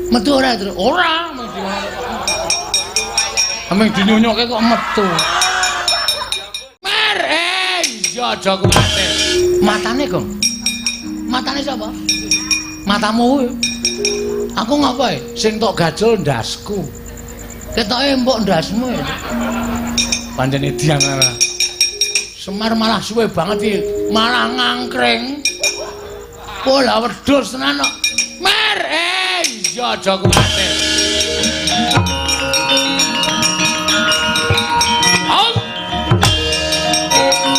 Metu ora, Tru? Ora, mung dinyunyokke kok metu. Mer, iya aja kuwatir. Matane, Gong. Matane sapa? Matamu kuwi. Aku ngapa e? Sing tok gajul ndasku. Ketoke empuk ndasmu e. Pancen edian ora. Semar malah suwe banget iki, malah ngangkring. Pola wedhus tenan kok. Mer, iya aja kuwatir.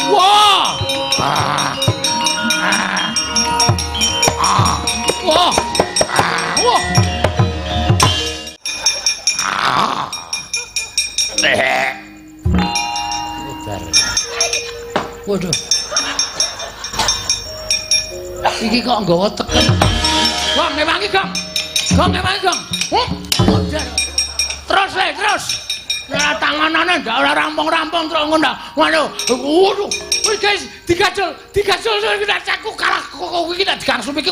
Wah! Ah. Ah. Ah. Wah. Ah. Wah. Ah. Ubar. Waduh. Iki kok nggawa teken. Gong ngewangi, Gong. Gong ngewangi, Gong. Modar. Terus le, terus. Ora tanganane ndak ora rampung-rampung terus ngono. Waduh. Waduh. Wis guys, digajul, digajul iki tak aku kalah kok iki tak digangsum iki.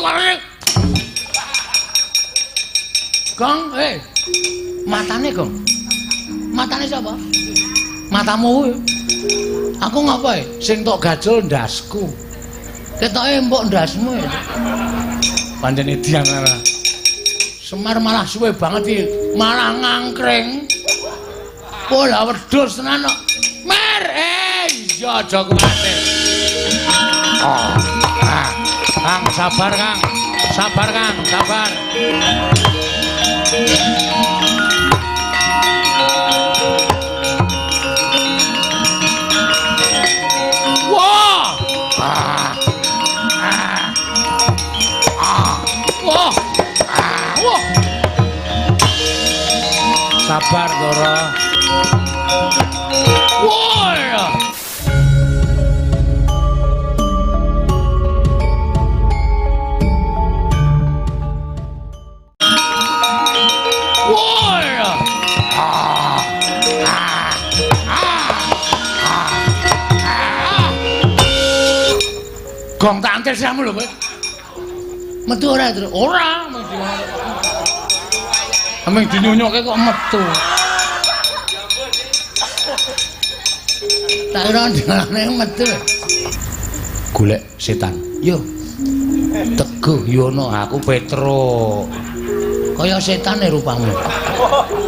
Gong, Matane, Gong. Matane sapa? Matamu kuwi. Aku ngapa e? Sing tok gajul ndasku. Ketoke empuk ndasmu e. Pancen edian ora. Semar malah suwe banget iki, malah ngangkring. Pola wedhus tenan kok. Mer, iya aja kuwatir. Oh. Ah. Kang, sabar, Kang. Sabar, Kang, sabar. Wah! Ah. Ah. Ah. Wah. Ah. Wah. Sabar, Ndara. Wah. Wah. Ah. Ah. Ah. Ah. Gong tak antir siramu lho kowe. Metu ora, Tru? Ora, mung dinyunyokke kok metu. Tak kira dalane metu. Golek setan. Yo. Teguh Yono, aku Petro. Kaya setane rupamu.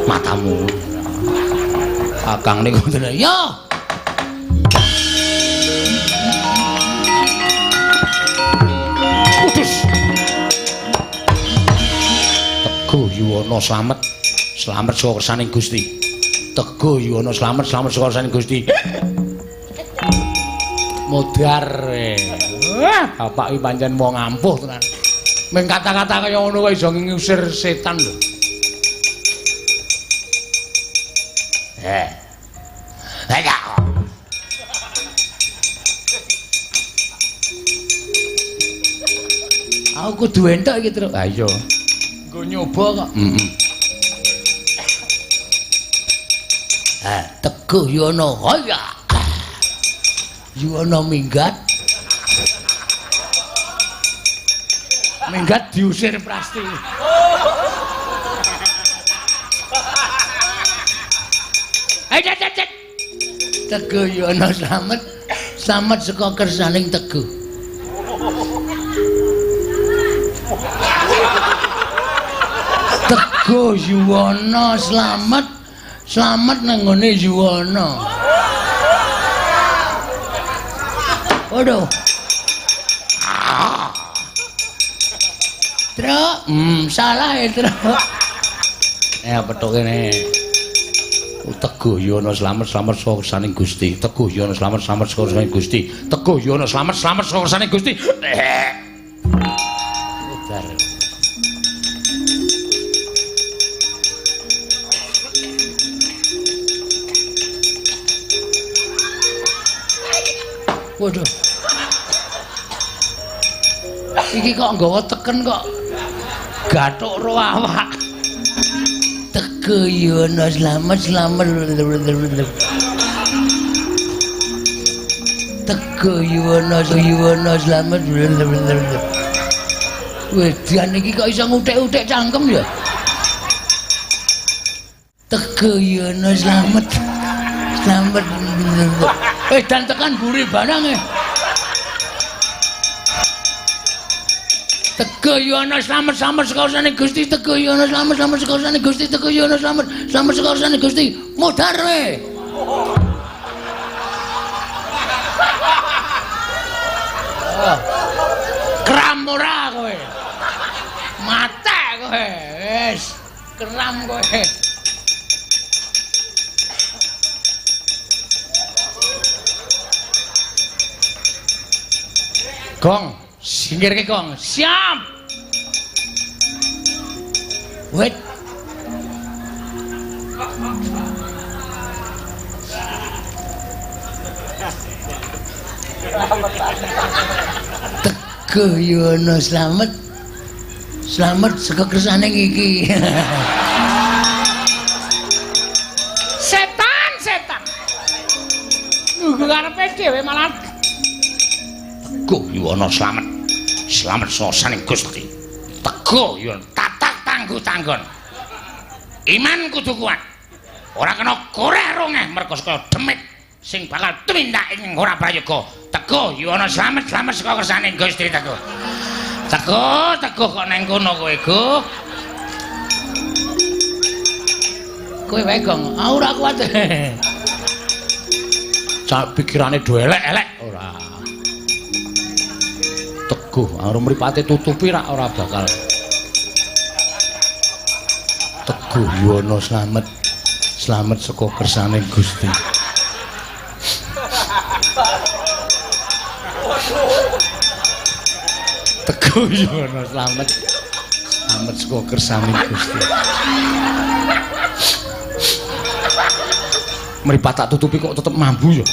Matamu. Akang niku ngoten. Yo. Kudus. Teguh Yuwono slamet, slamet saka kersaning Gusti. Teguh Yuwono slamet, slamet saka kersaning Gusti. Modar. Wah, bapak iki pancen wong ampuh tenan. Ming kata-kata kaya ngono kok iso ngusir setan lho. Ayo. Aku kudu entuk iki, Tru. Ha iya. Nggo nyoba kok. Heeh. Teguh Yono. Hoya. Yuwono minggat. Minggat diusir Prasti. Ayo, Teguh Yono slamet, slamet saka kersaning Teguh. Teguh Yuwono slamet, slamet nang nggone Yuwono. Waduh. Ah. Truk, salah ya, Truk. Petuk kene. Teguh Yono slamet, slamet saka kersaning Gusti. Teguh Yono slamet, slamet saka kersaning Gusti. Teguh Yono slamet, slamet saka kersaning Gusti. Ubar. Waduh. Iki kok nggawa teken kok gathuk ro awak. Teguh Yono slamet, slamet. Teguh Yuwono, Yuwono slamet. Wedan iki kok iso nguthik-uthik cangkem ya? Teguh Yono slamet. Slamet. Dan tekan buri barang eh. Teguh Yono slamet slamet sekausane Gusti. Teguh Yono slamet slamet sekausane Gusti. Teguh Yono slamet slamet sekausane Gusti. Modar we. Oh. Kram ora kowe. Mate kowe. Wis, kram kowe. Gong, singkirke gong. Siap. Wait. Teguh Yono slamet. Slamet saka kersane iki. Setan, setan. Nunggu karepe dhewe malah Teguh Yono slamet. Slamet sasaning Gusti. Teguh Yono tatak tangguh tanggon. Iman kudu kuat. Ora kena koreh rongeh merga saka demit sing bakal tumindak ing ora prayoga. Teguh Yono slamet slamet saka kersane Gusti Teguh. Teguh, Teguh kok nang kono kowe, Guh. Kowe wae, Gong. Aku ora kuat. Cak pikirane do elek-elek ora. Teguh, karo mripate tutupi rak ora bakal. Teguh Yono slamet. Slamet saka kersane Gusti. Teguh Yono slamet. Slamet saka kersane Gusti. Mripat tak tutupi kok tetep mambu ya.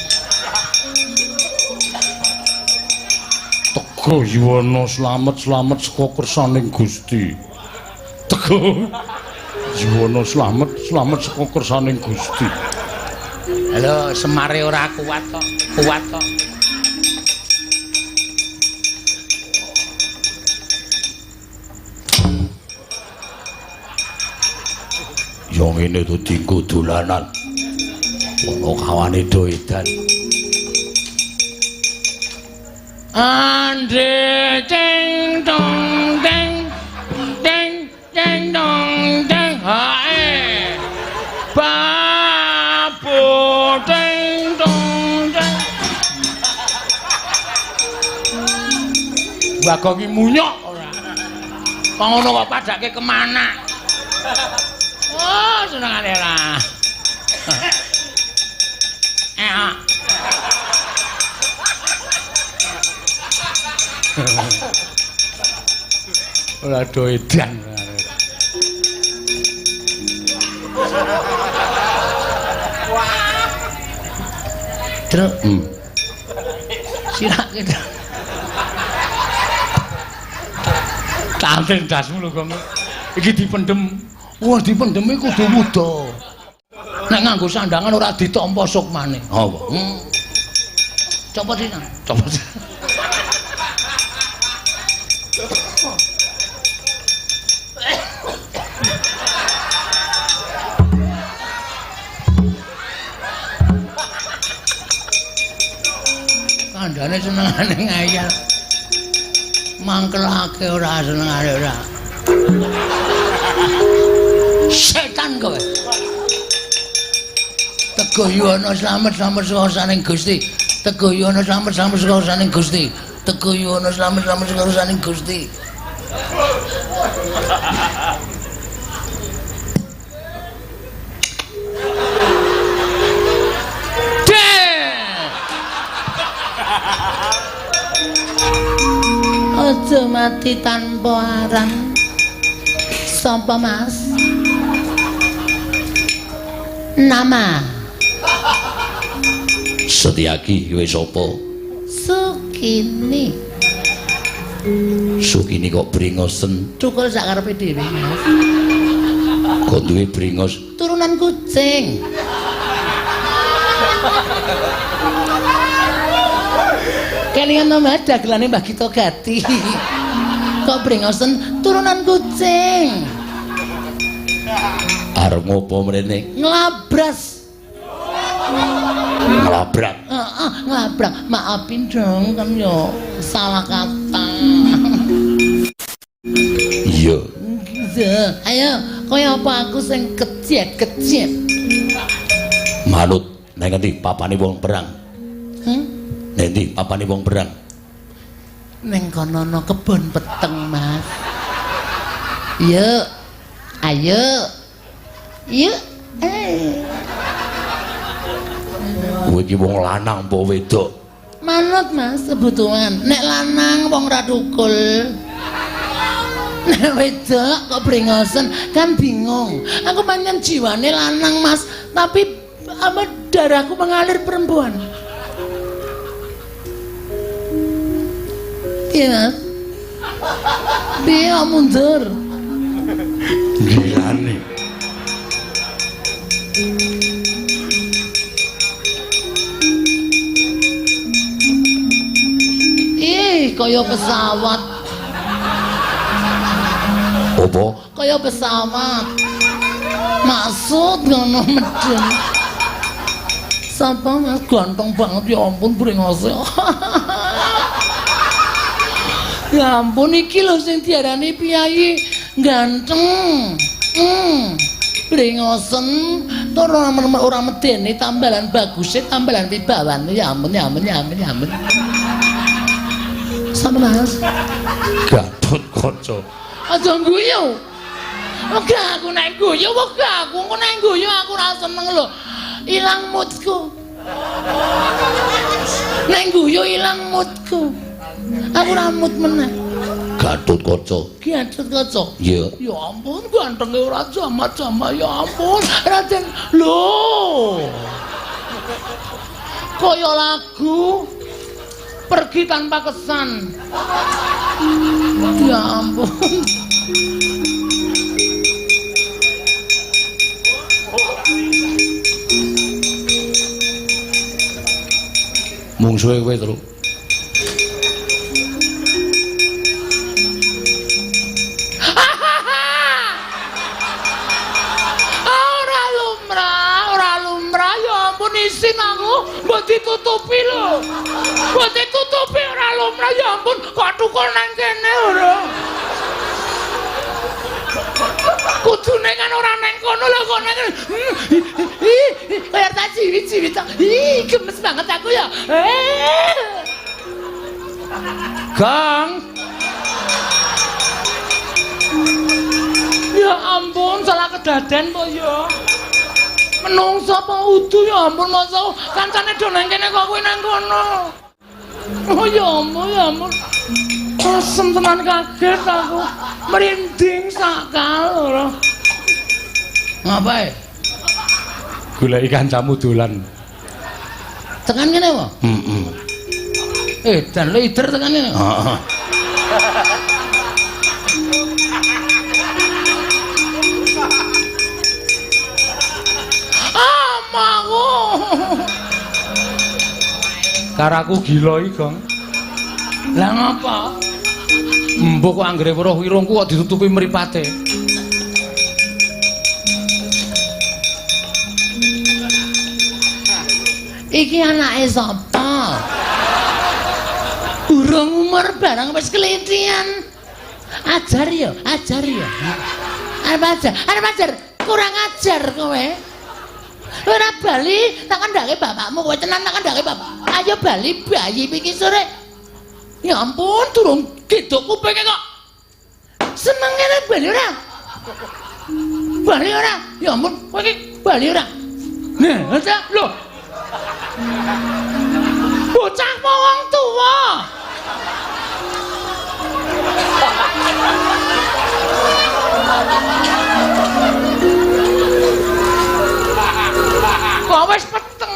Teguh Yono slamet slamet saka kersane Gusti. Teguh Yono slamet slamet saka kersane Gusti. Halo, semare ora kuat kok, kuat kok. Ya ngene to dinggo dolanan. Ana kawane do edan. Andre ding dong ding ding ding dong ding hae. Babu ding dong ding. Bagong iki munyuk ora. Kok ngono kok padake kemana? Oh, senengane ora. Ora do edan. Truk. Sirake. Tanten dasmu lho, Gong. Iki dipendhem. Wah, dipendheme kudu wuda. Nek nganggo sandangan ora ditampa sukmane. Apa? Copot sih, copot. Kandhane senengane ngayal. Mangkelake ora senengane ora. Setan kowe. Teguh Yono slamet slamet saka Gusti. Teguh Yono slamet slamet saka Gusti. Teguh Yono slamet slamet saka Gusti. Aja mati tanpa aran. Sapa Mas? Nama Setiaki kowe sapa? Sukini. Sukini kok bringosen? Cukul sak karepe dhewe, Mas. Kok duwe bringos? Turunan kucing. Kelingan to Mas dagelane Mbah Gito Gati. Kok bringosen turunan kucing. Arep ngopo mrene? Nglabras. Nglabrak. Heeh, nglabrak. Maafin dong kan yo salah kata. Iya. Iya. Ayo, kaya apa aku sing kejet-kejet. Manut nang ngendi papane wong perang? Hmm? Nang endi papane wong perang? Neng kono ana kebon peteng, Mas. Yuk. Ayo. Yuk. Eh. Kowe iki wong lanang apa wedok? Manut, Mas, kebutuhan. Nek lanang wong ra tukul. Nek wedok kok brengosen kan bingung. Aku pancen jiwane lanang, Mas, tapi apa darahku mengalir perempuan. Iya, Mas. Piye kok mundur? Gilane. Ih, kaya pesawat. Apa? Kaya pesawat. Maksud ngono medun. Sapa Mas ganteng banget ya ampun brengose. Ya ampun iki lho sing diarani piyayi ganteng. Brengosen tur ora medeni tambalan baguse tambalan wibawane ya ampun ya ampun ya ampun ya ampun. Sapa Mas? Gatot Kaca. Aja guyu. Wegah aku nek guyu, wegah aku engko nek guyu aku ora seneng lho. Ilang moodku. Nek guyu ilang moodku. Aku ora mood meneh. Gatot Kaca. Gatot Kaca. Iya. Ya ampun, gantenge ora jamak-jamak ya ampun. Raden lho. Kaya lagu Pergi Tanpa Kesan. Ya ampun. Mungsuhe kowe, Truk. Ora lumrah, ya ampun isin aku, mbok ditutupi lho. Mbok ditutupi ora lumrah, ya ampun, kok tukul nang kene ora. Kudune kan ora nang kono lho kok nang kene. Kaya tak ciwit-ciwit tok. Ih, gemes banget aku ya. Kang. Ya ampun, salah kedaden po ya. Menungso apa udu ya ampun masa kancane do nang kene kok kowe nang kono. Oh ya ampun, ya ampun. Asem tenan kaget aku. Merinding sakal ora. Ngapae? Goleki kancamu dolan. Tekan kene apa? Heeh. Dan lo ider tekan kene. Heeh. Amaku. Karaku gila iki, Gong. Lah ngapa? Mbok kok anggere weruh irungku kok ditutupi mripate. Iki anake sapa? Burung umur barang wis kelintian. Ajar ya, ajar ya. Arep ajar, arep ajar, kurang ajar kowe. Ora bali, tak kandhake bapakmu kowe tenan tak kandhake bapak. Ayo bali bayi iki sore. Ya ampun, durung gedhok kupinge kok. Senengene bali ora? Bali ora? Ya ampun, kowe iki bali ora? Nah, aja lho. Bocah apa wong tuwa? Kok wis peteng.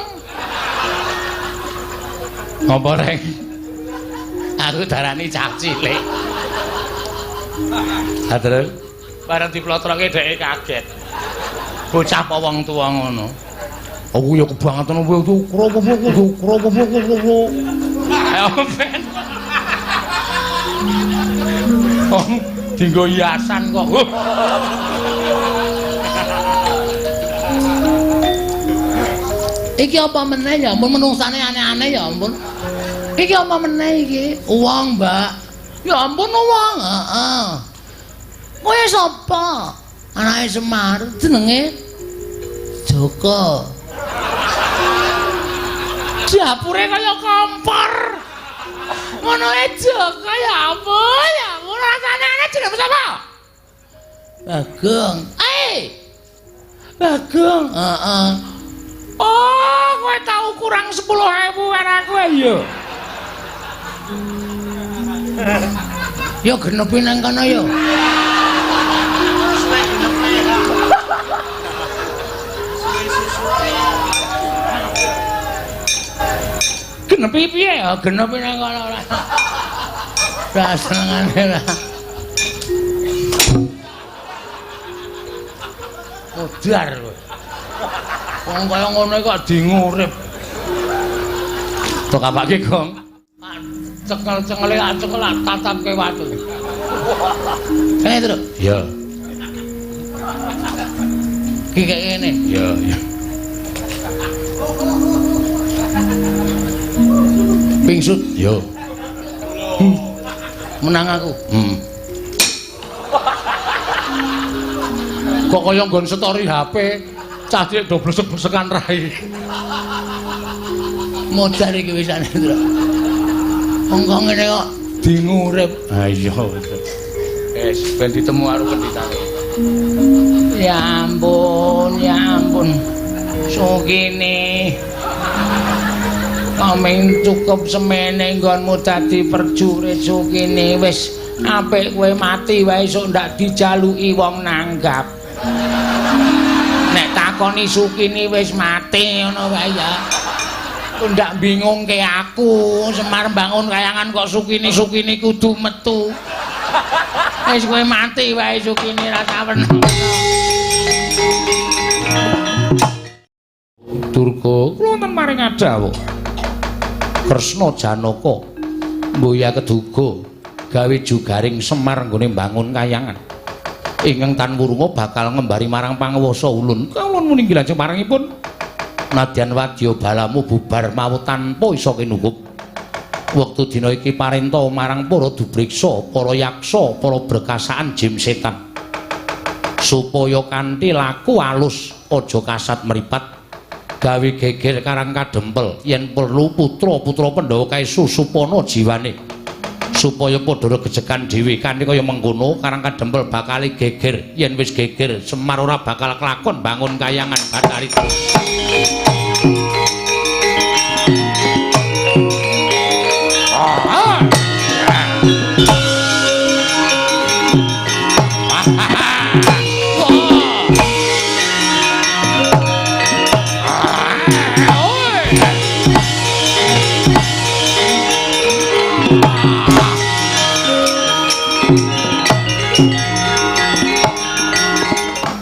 Ngopo reng? Aku darani cah cilik. Ha terus bareng diplotroke dheke kaget. Bocah apa wong tuwa ngono? Aku ya kebangetan kowe kropo. Ayo ben. Wong dienggo hiasan kok. Iki apa meneh ya ampun menungsane aneh-aneh ya ampun. Iki apa meneh iki? Wong, Mbak. Ya ampun wong. Heeh. Kowe sapa? Anake Semar, jenenge Joko. Dapure kaya kompor. Ngono e Joko ya ampun, ya ampun rasane aneh jenenge sapa? Bagong. Eh. Bagong. Heeh. Oh, kowe tau kurang 10.000 karo aku ya. Ya genepi nang kono ya. Genepi piye ya? Genepi nang kono ora. Ora senengane lah. Modar kowe. Wong kaya ngono kok dingurip. Tok apake, Gong? Cekel-cekele cekel tatapke watu. Kene, Truk. Iya. Ki kaya ngene. Iya, iya. Pingsut. Yo. Menang aku. Kok kaya nggon story HP, cah cilik do blesek-blesekan rai. Modar iki wisane, Truk. Wong kok ngene kok dingurip. Ha iya. Wis ben ditemu karo pendhitane. Ya ampun, ya ampun. Sukini. Kaming cukup semene nggonmu dadi perjurit Sukini wis apik kowe mati wae esuk ndak dijaluki wong nanggap. Nek takoni Sukini wis mati ngono wae ya. Ndak bingungke aku, Semar bangun kayangan kok Sukini kudu metu. Wis kowe mati wae Sukini rasa weneng. Durga kula wonten maring adawuh. Kresna Janaka mboya keduga gawe jugaring Semar nggone mbangun kayangan. Ingkang tan wurunga bakal ngembari marang panguwasa ulun. Kawula muni lajeng marangipun nadyan wadya balamu bubar mawut tanpa isa kinukup. Wektu dina iki parenta marang para dubriksa, para yaksa, para brekasaan jim setan. Supaya kanthi laku alus aja kasat mripat gawe geger karang kadempel yen perlu putra-putra Pandhawa kae susupana jiwane supaya padha regejekan dhewe kanthi kaya mengkono karang kadempel bakal geger yen wis geger Semar ora bakal kelakon bangun kayangan Bathari.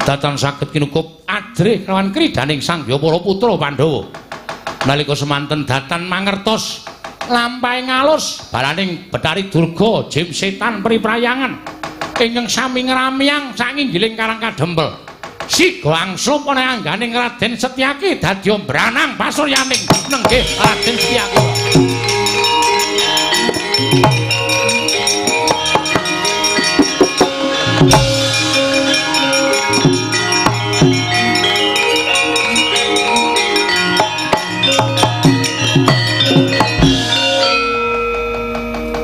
Datan saged kinukup adrih kelawan kridaning Sang Hyang para putra Pandhawa. Nalika semanten datan mangertos lampahe ngalus balaning Bathari Durga jim setan priprayangan ingkang sami ngramyang sanginggiling karang kadempel. Siga angslup ana angganing Raden Setyaki dadi mbranang pasuryaning nenggih Raden Setyaki.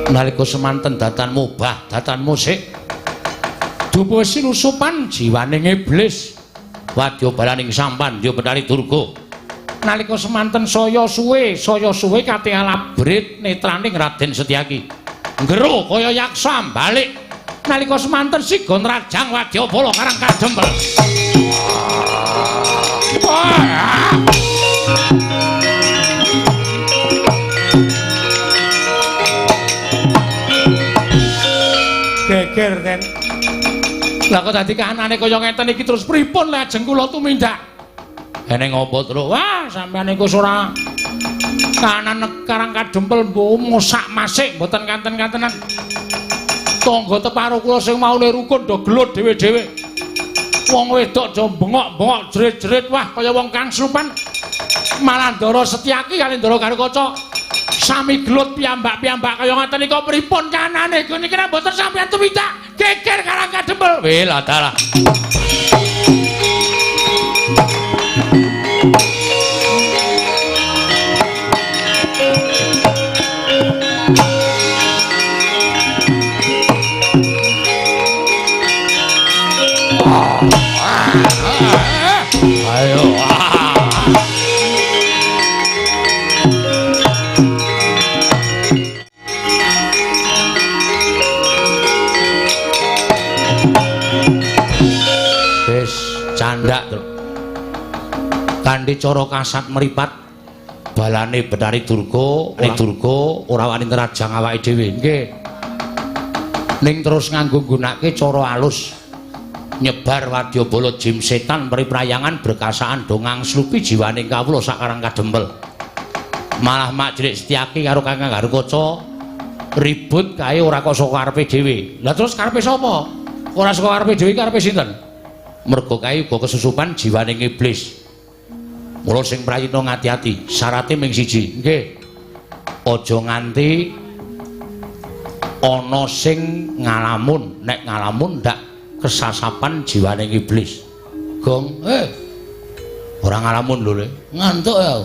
Nalika semanten datan mubah, datan musik dupa sinusupan jiwaning iblis wadya balaning sampan ya Bathari Durga. Nalika semanten saya suwe katingal abrit netraning Raden Setyaki nggero kaya yaksa balik. Nalika semanten siga nrajang wadya bala karang kadempel. Geger ten. Lah kok dadi kahanane kaya ngeten iki terus pripun lajeng kula tumindak? Eneng apa, Truk? Wah, sampeyan iku ora kahanan karang kadempel mbok mosak masik mboten kanten-kantenan. Tangga teparo kula sing maune rukun do gelut dhewe-dhewe. Wong wedok do bengok-bengok jerit-jerit wah kaya wong kang slupan. Malah Ndara Setyaki kali Ndara Garukaca sami gelut piyambak-piyambak kaya ngaten nika pripun kanane niki nek mboten sampeyan tumindak geger Karang Kadempel. Weh lah dalah. Ayo. Wis candak to. Kanthi cara kasat meripat balane Betari Durga, Durga ora wani nrajang awake dhewe. Nggih. Ning terus nganggo nggunakake cara alus. Nyebar wadyabala jim setan priprayangan berkasaan dongang slupi jiwaning kawula sakarang kadempel. Malah Mak Cilik Setyaki karo Kakang Garukaca ribut kae ora kok saka karepe dhewe. Lah terus karepe sapa? Ora saka karepe dhewe karepe sinten? Mergo kae uga kesusupan jiwaning iblis. Mula sing prayitna ngati-ati, syarate ming siji. Nggih. Aja nganti ana sing ngalamun, nek ngalamun ndak kesasapan jiwaning iblis. Gong, ora ngalamun lho, Le. Ngantuk ya.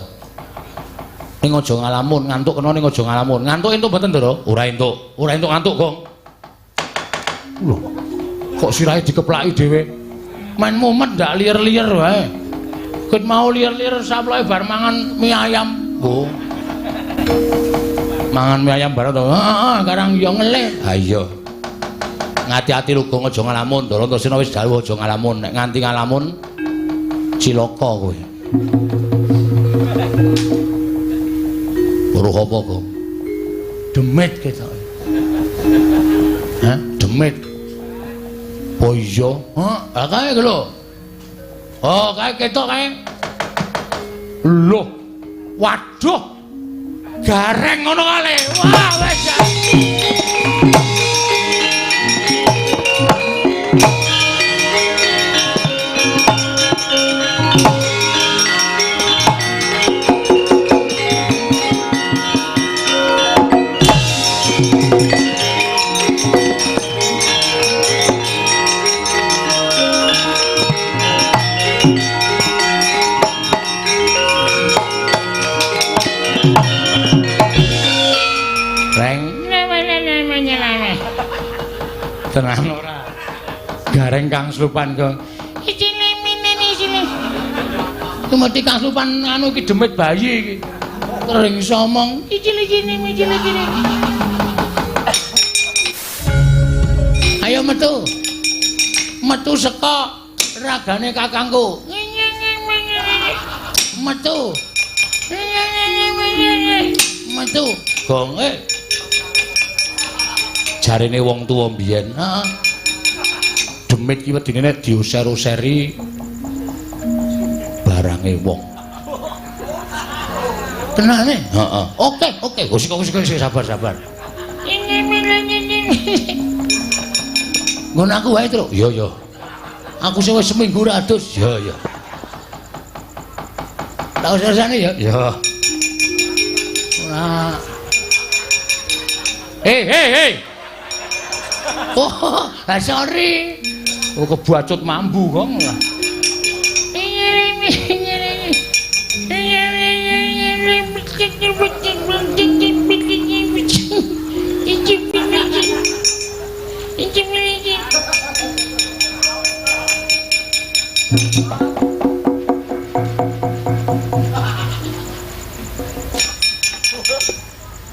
Ning aja ngalamun, ngantuk kena ning aja ngalamun. Ngantuk entuk mboten, Ndara? Ora entuk. Ora entuk ngantuk, Gong. Lho. Kok sirahe dikeplaki dhewe? Main mumet ndak liyer-liyer wae. Ket mau liyer-liyer saploke bar mangan mie ayam. Oh. Mangan mie ayam bareng to. Heeh, karang yo ngelih. Ha iya. Ngati-ati lho Gong, aja ngalamun. Ndara Antasena wis dawuh aja ngalamun. Nek nganti ngalamun cilaka kowe. Weruh apa, Gong? Demit ketoke. Hah? Demit. Oh iya. Hah, kae lho. Oh, kae ketok kae. Lho. Waduh. Gareng ngono kale. Wah, wis. Tenang ora. Gareng kang slupan, Gong. Isine minene isine. Tumeti kang slupan anu iki demit bayi iki. Kering iso omong. Isine isine isine isine. Ayo metu. Metu saka ragane kakangku. Metu. Metu. Gong, Jarene wong tuwa mbiyen, heeh. Demit ki wedine nek diuser-useri barange wong. Tenane? Heeh. Oke, oke. Wis wis sabar-sabar. Nggon aku wae, Truk. Iya, iya. Aku sing wis seminggu ora adus. Iya, iya. Tak usah-usahane ya. Iya. Ora. Hei, hei, hei. Oh, sorry. Oh, kebacut mambu, Gong.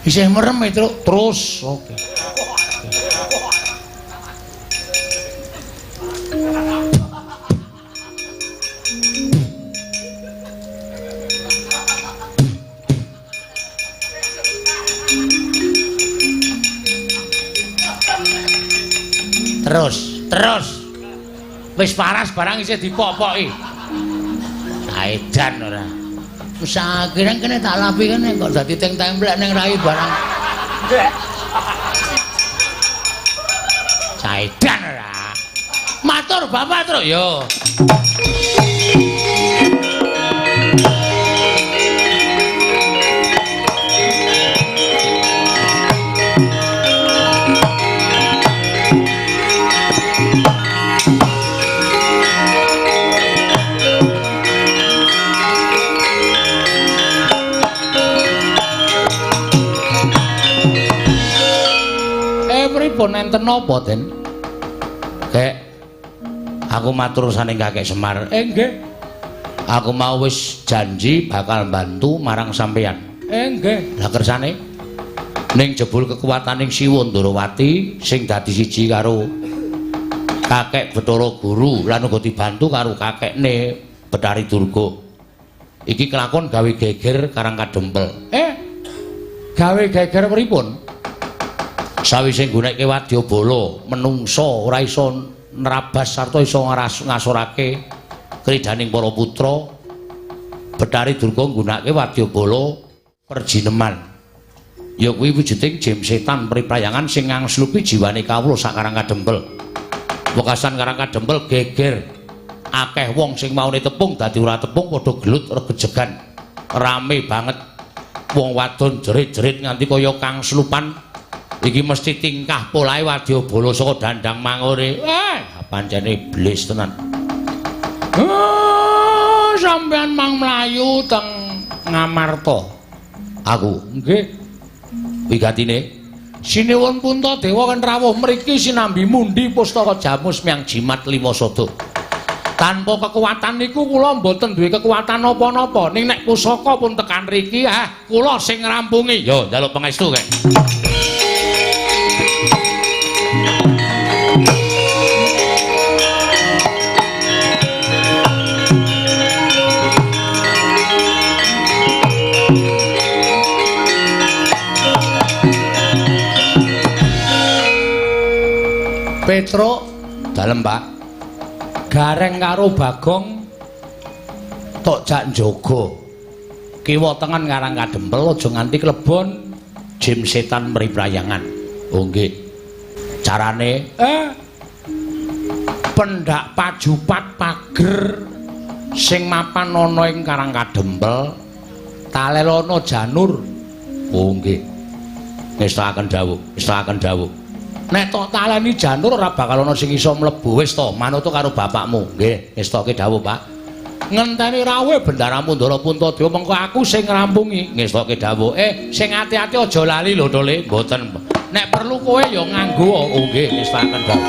Isih merem itu terus. Oke. Terus, terus. Wis paras barang isih dipopoki. Saedan ora. Wis akhire kene tak lapi kene kok dadi teng templek ning rai barang. Saedan ora. Matur Bapak, Truk. Yo. Enten napa, Den? Kek, aku matur saning Kakek Semar. Nggih. Aku mau wis janji bakal bantu marang sampeyan. Nggih. Lah kersane ning jebul kekuataning Siwa Ndorowati sing dadi siji karo Kakek Bathara Guru lan uga dibantu karo kakekne Bathari Durga. Iki kelakon gawe geger Karang Kadempel. Gawe geger pripun? Sawise nggunakake wadyabala, menungsa ora iso nerabas sarta iso ngasorake kridaning para putra. Bathari Durga nggunakake wadyabala perjineman. Ya kuwi wujuding jim setan priprayangan sing ngangslupi jiwane kawula sak Karang Kadempel. Wekasan Karang Kadempel geger. Akeh wong sing maune tepung dadi ora tepung padha gelut regejegan. Rame banget. Wong wadon jerit-jerit nganti kaya kang slupan. Iki mesti tingkah polahe wadyabala saka Dandang Mangure. Pancene iblis tenan. Sampeyan mang mlayu teng Ngamarta. Aku nggih. Wigatine Sinuwun Puntadewa kan rawuh mriki sinambi mundi pustaka jamus miang jimat lima sada. Tanpa kekuatan niku kula mboten duwe kekuatan napa-napa. Ning nek pusaka pun tekan riki, kula sing ngrampungi. Yo njaluk pangestu kek. Petruk dalem, Pak. Gareng karo Bagong tok jak njaga. Kiwa tengen Karang Kadempel aja nganti klebon jim setan mriprayangan. Oh nggih. Carane pendak pajupat pager sing mapan ana ing Karang Kadempel talelono janur. Oh nggih. Ngestakaken dawuh, ngestakaken dawuh. Nek tok taleni janur ora bakal ana sing iso mlebu. Wis to, manut karo bapakmu. Nggih, ngestoke dawuh, Pak. Ngenteni rawuhe Bendaramu Ndara Puntadewa mengko aku sing ngrampungi. Ngestoke dawuh. Sing ati-ati aja lali lho, Tole. Mboten. Nek perlu kowe ya nganggo. Oh nggih, ngestakaken dawuh.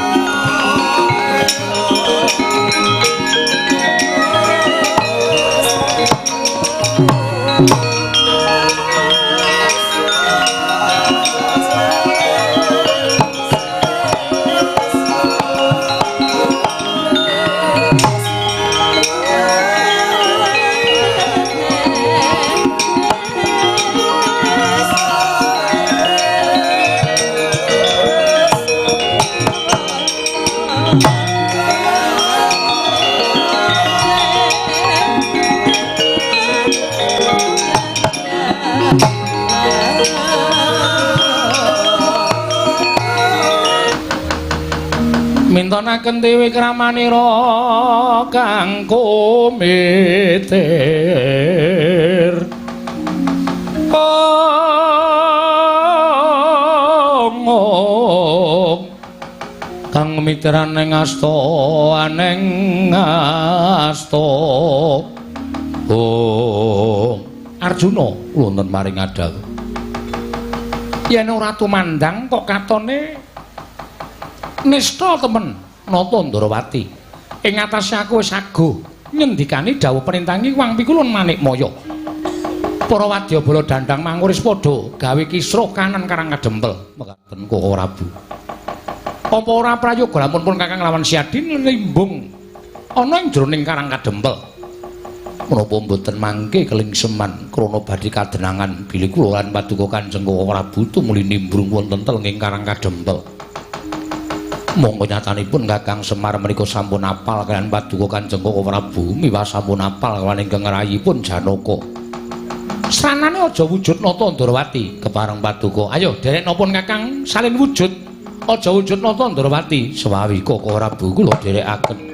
Mintonaken dewi kramanira kang kumitir. Ong kang miteran ing asta aneng asta. Oh Arjuna wonten maring adawuh. Yen ora tumandang kok katone nista temen Nata Ndorowati. Ing atase aku wis aguh ngendikani dawuh perintangi wang pikulun Manikmaya. Para wadyabala Dandang Manguris padha gawe kisruh kanan Karang Kadempel. Mekaten Koko Prabu. Apa ora prayoga lamun pun Kakang lawan Siadi nlimbung ana ing jroning Karang Kadempel. Menapa mboten mangke kelingseman krana badhe kadenangan bilih kula lan paduka Kanjeng Koko Prabu tumuli nimbrung wonten telenging Karang Kadempel. Monggo nyatanipun Kakang Semar menika sampun apal kaliyan paduka Kanjeng Koko Prabu miwah sampun apal kaliyan ingkang rayipun Janaka. Sranane aja wujud Nata Ndorowati kepareng paduka. Ayo derek napa Kakang salin wujud. Aja wujud Nata Ndorowati sewawi Koko Prabu kula derekaken.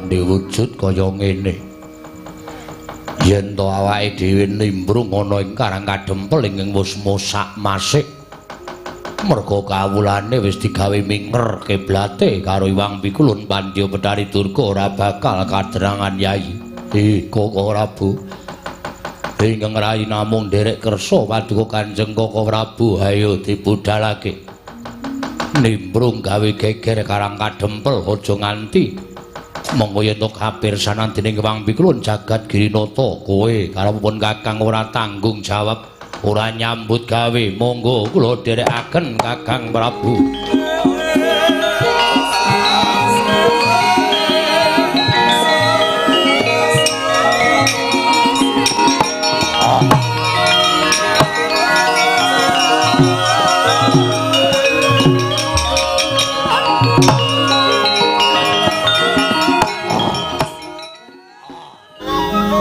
Ndhe wujud kaya ngene. Yen to awake dhewe nimbrung ana ing Karang Kadempel ing wis mosak masik. Merga kawulane wis digawe minger kiblate karo Iwang Pikulun Pandya Betari Durga ora bakal kadrangan Yai. Koko Prabu. Ingkang rayi namung nderek kersa paduka Kanjeng Koko Prabu, ayo dibudalake. Nimbrung gawe geger Karang Kadempel aja nganti monggo yen to kapirsanan dening Iwang Pikulun jagat Girinata kowe karo pun Kakang ora tanggung jawab, ora nyambut gawe, monggo kula dherekaken Kakang Prabu.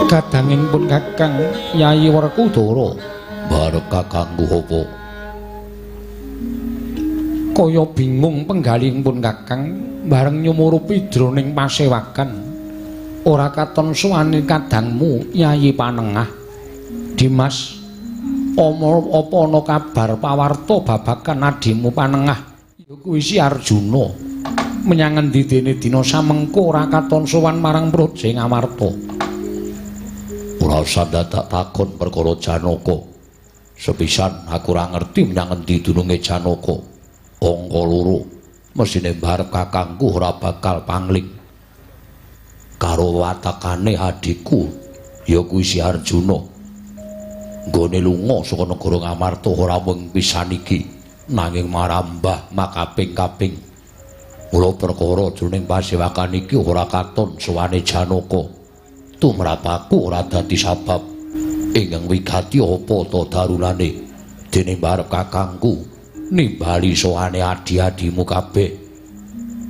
Kadanging pun Kakang Yayi Werkudara bareng kakangku apa? Kaya bingung penggalihing pun Kakang bareng nyumurupi jroning pasewakan ora katon suwane kadangmu Yayi Panengah. Dimas, apa ana kabar pawarta babagan adimu Panengah ya kuwi si Arjuna menyang endi dene dina samengko ora katon sowan marang Praja Ngamarta. Ora usah dadak takon perkara Janaka. Sepisan aku ora ngerti menyang endi dununge Janaka. Angka loro mesine mbarep kakangku ora bakal pangling karo watakane adhiku ya kuwi si Arjuna. Nggone lunga saka negara Ngamarta ora mung pisan iki, nanging marambah makaping-kaping. Mula perkara jroning pasewakan iki ora katon sowane Janaka. Tumrap aku ora dadi sabab ingkang wigati apa ta darunane dene mbarep kakangku nimbali sowane adi-adimu kabeh.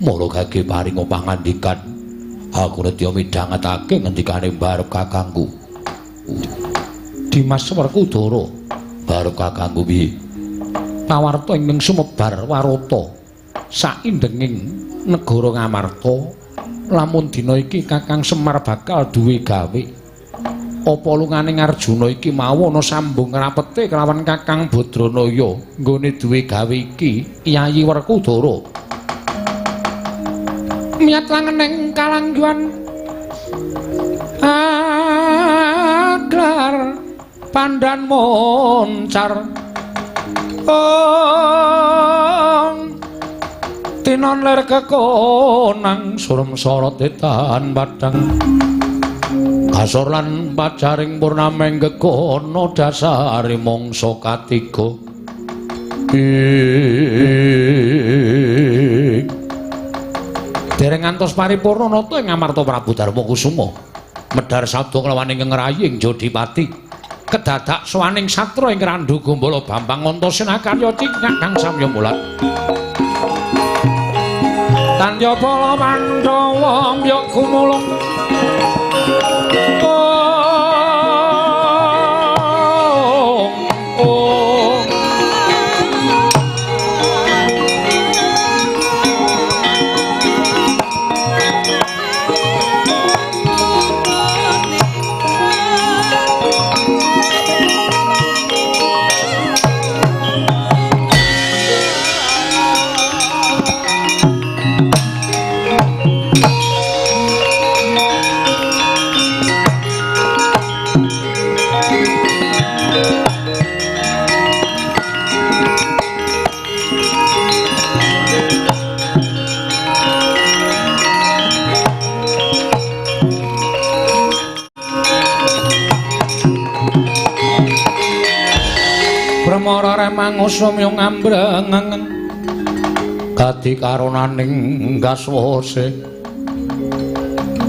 Mula gage paring pangandikan aku nedya midhangetake ngendikane mbarep kakangku. Dimas Werkudara barep kakangku piye? Pawarta ingkang sumebar warata saindenging negara Ngamarta lamun dina iki Kakang Semar bakal duwe gawe. Apa lungane Arjuna iki mau ana sambung rapete kelawan Kakang Badranaya nggone duwe gawe iki Yayi Werkudara. Miyat langeneng kalangguan aglar pandan moncar ong tinon ler kekonang surem sorot etan padang kasor lan pajaring purnameng gegono dasare mangsa katiga. Dereng ngantos paripurna nata ing Ngamarta Prabu Darma Kusuma medhar sabda kelawan ingkang rayi ing Jodipati kedadak sowaning satra ing Randhu Gombala Bambang Antasena karya cingak kang samya mulat. Tandya bala Pandhawa mbya gumulung Brahmara remangusum yung ngambreng gati karonaning gaswase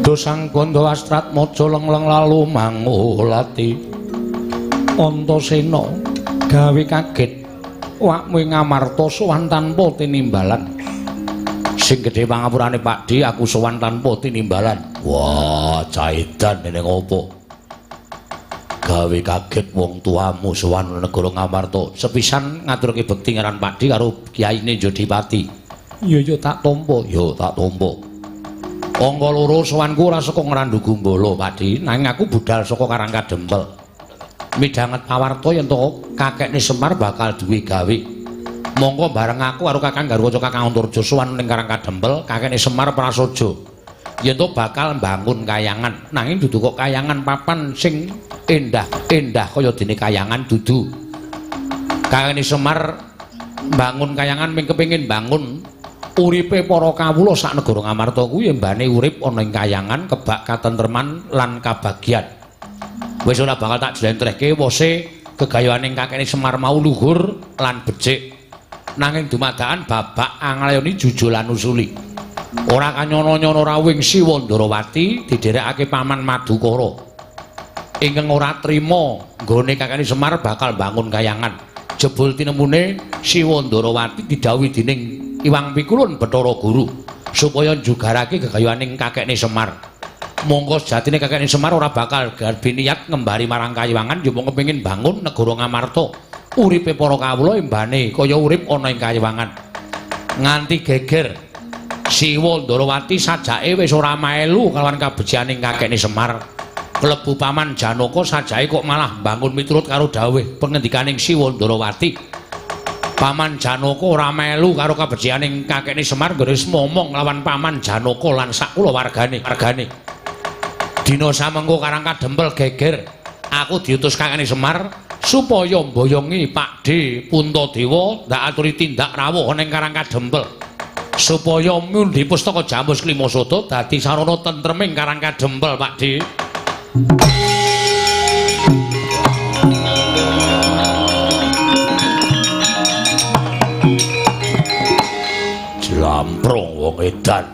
dosang gondo astrat mojo lengleng lalu mangulati Antasena gawe kaget wakmu ing Ngamarta sowan tanpa tinimbalan. Sing gedhe pangapurane Pakdhe, aku sowan tanpa tinimbalan. Wah, caidan dene ngopo? Gawe kaget wong tuamu sowan negara Ngamarta. Sepisan ngaturke bekti ngaran Pakdhe karo kiyaine Jodipati. Iya ya tak tampa, ya tak tampa. Angka loro sowanku ora saka Ngrandu Gumbala, Pakdi, nanging aku budal saka Karang Kadempel. Midhanget pawarta yen to kakekne Semar bakal duwe gawe. Mongko bareng aku karo Kakang Garwaca Kakang Antarja sowan ning Karang Kadempel, kakekne Semar prasaja. Yen to bakal mbangun kayangan, nanging dudu kok kayangan papan sing endah-endah kaya dene kayangan dudu. Kakekne Semar mbangun kayangan ming kepengin bangun uripe para kawula sak negara Ngamarta kuwi embane urip ana ing kayangan kebak katentreman lan kabagyan. Wis ora bakal tak jlentrehke wose gegayuhaning kakekne Semar mau luhur lan becik. Nanging dumadakan babak anglayoni jujul lan usuli. Ora kanyono-nyono rawuhing Siwa Ndarawati didherekake Paman Madukara. Ingkang ora trima nggone kakekne Semar bakal bangun kayangan. Jebul tinemune Siwa Ndarawati didhawuhi dening Iwang Pikulun Bathara Guru supaya njugarake gegayuhaning kakekne Semar. Mongko sejatine kakekne Semar ora bakal garbi niat ngembari marang kayiwangan ya mung kepengin bangun negara Ngamarta. Uripe para kawula embane kaya urip ana ing kayiwangan. Nganti geger Siwa Ndarawati sajake wis ora melu kalawan kabecikaning kakekne Semar. Klebu Paman Janaka sajake kok malah mbangun miturut karo dawuh pengendikaning Siwa Ndarawati. Paman Janaka ora melu karo kabecikaning kakekne Semar nggone wis momong lawan Paman Janaka lan sak kulawargane. Dina samengko Karang Kadempel geger, aku diutus kakekne Semar supaya mboyongi Pakde Puntadewa ndak aturi tindak rawuh ning Karang Kadempel. Supaya mundi pustaka Jamus Klima Sada dadi sarana tentreming Karang Kadempel, Pakde. Jlamprong wong edan.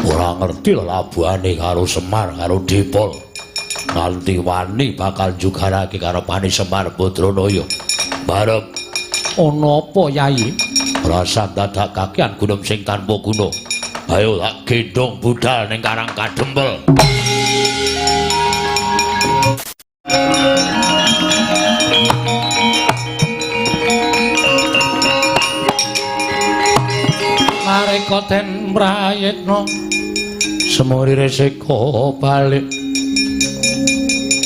Ora ngerti lelabuhane karo Semar karo Dipol. Nganti wani bakal jugarake karepane Semar Badranaya. Barep ana apa, Yai? Rasa dadak kakean gunung sing tanpa guna. Ayo tak gendhong budal ning Karang Kadempel. Mareka den prayitna semuri resika balik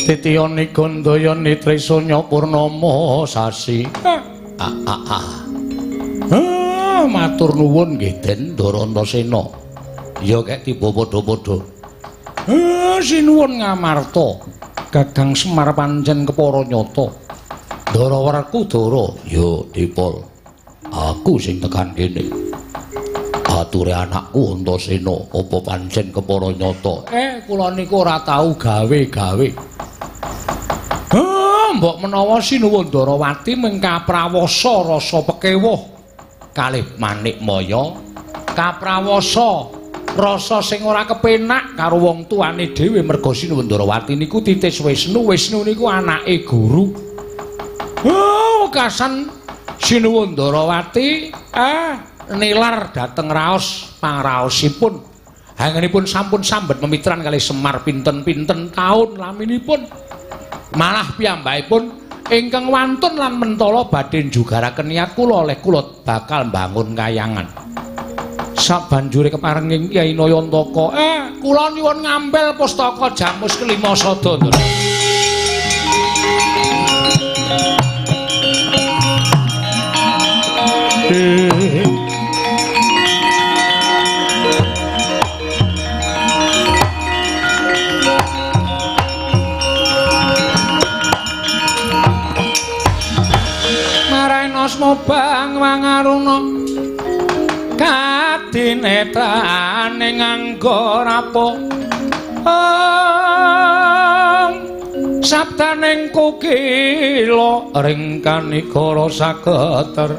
titiyani gandayani trisanya purnama sasi. Matur nuwun nggih Den Ndarantasena. Ya kek tiba padha-padha. Sinuwun Ngamarta. Gagang Semar pancen kepara nyata. Ndara Werkudara, ya Dipol. Aku sing tekan kene. Ature anakku Antasena apa pancen kepara nyata? Kula niku ora tau gawe-gawe. Mbok menawa Sinuwun Ndarawati mung kaprawasa rasa pekewuh kalih Manik Maya, kaprawasa rasa sing ora kepenak karo wong tuane dhewe merga Sinuwun Ndarawati niku titis Wisnu, Wisnu niku anake guru. Wekasan Sinuwun Ndarawati nilar dhateng raos pangraosipun. Hangenipun sampun sambet memitran kalih Semar pinten-pinten taun laminipun. Malah piyambakipun ingkang wantun lan mentala badhe njugaraken niat kula oleh kula bakal mbangun kayangan. Sabanjure keparenging Kyai Nayantaka, kula nyuwun ngampil pustaka Jamus Kelima Sada. Asma bang wangaruna kadinetrane nganggo rapo sabdaning kukila ring kanikara saketer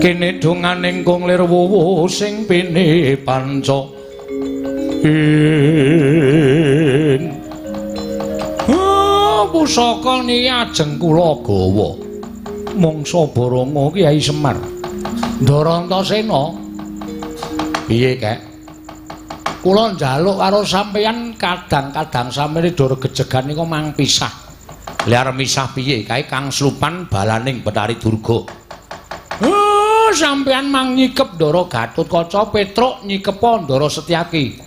kene donganing kung lir wuwu sing pini panca in pusaka niki ajeng kula gawa mangsa Baranga Kyai Semar. Ndarantasena piye kek? Kula njaluk karo sampeyan kadang-kadang sampeyan dor gejegan niku mang pisah. Lah arep misah piye? Kae Kang Slupan balaning Bathari Durga. Sampeyan mang nyikep Ndara Gatotkaca, Petruk nyikepa Ndara Setyaki.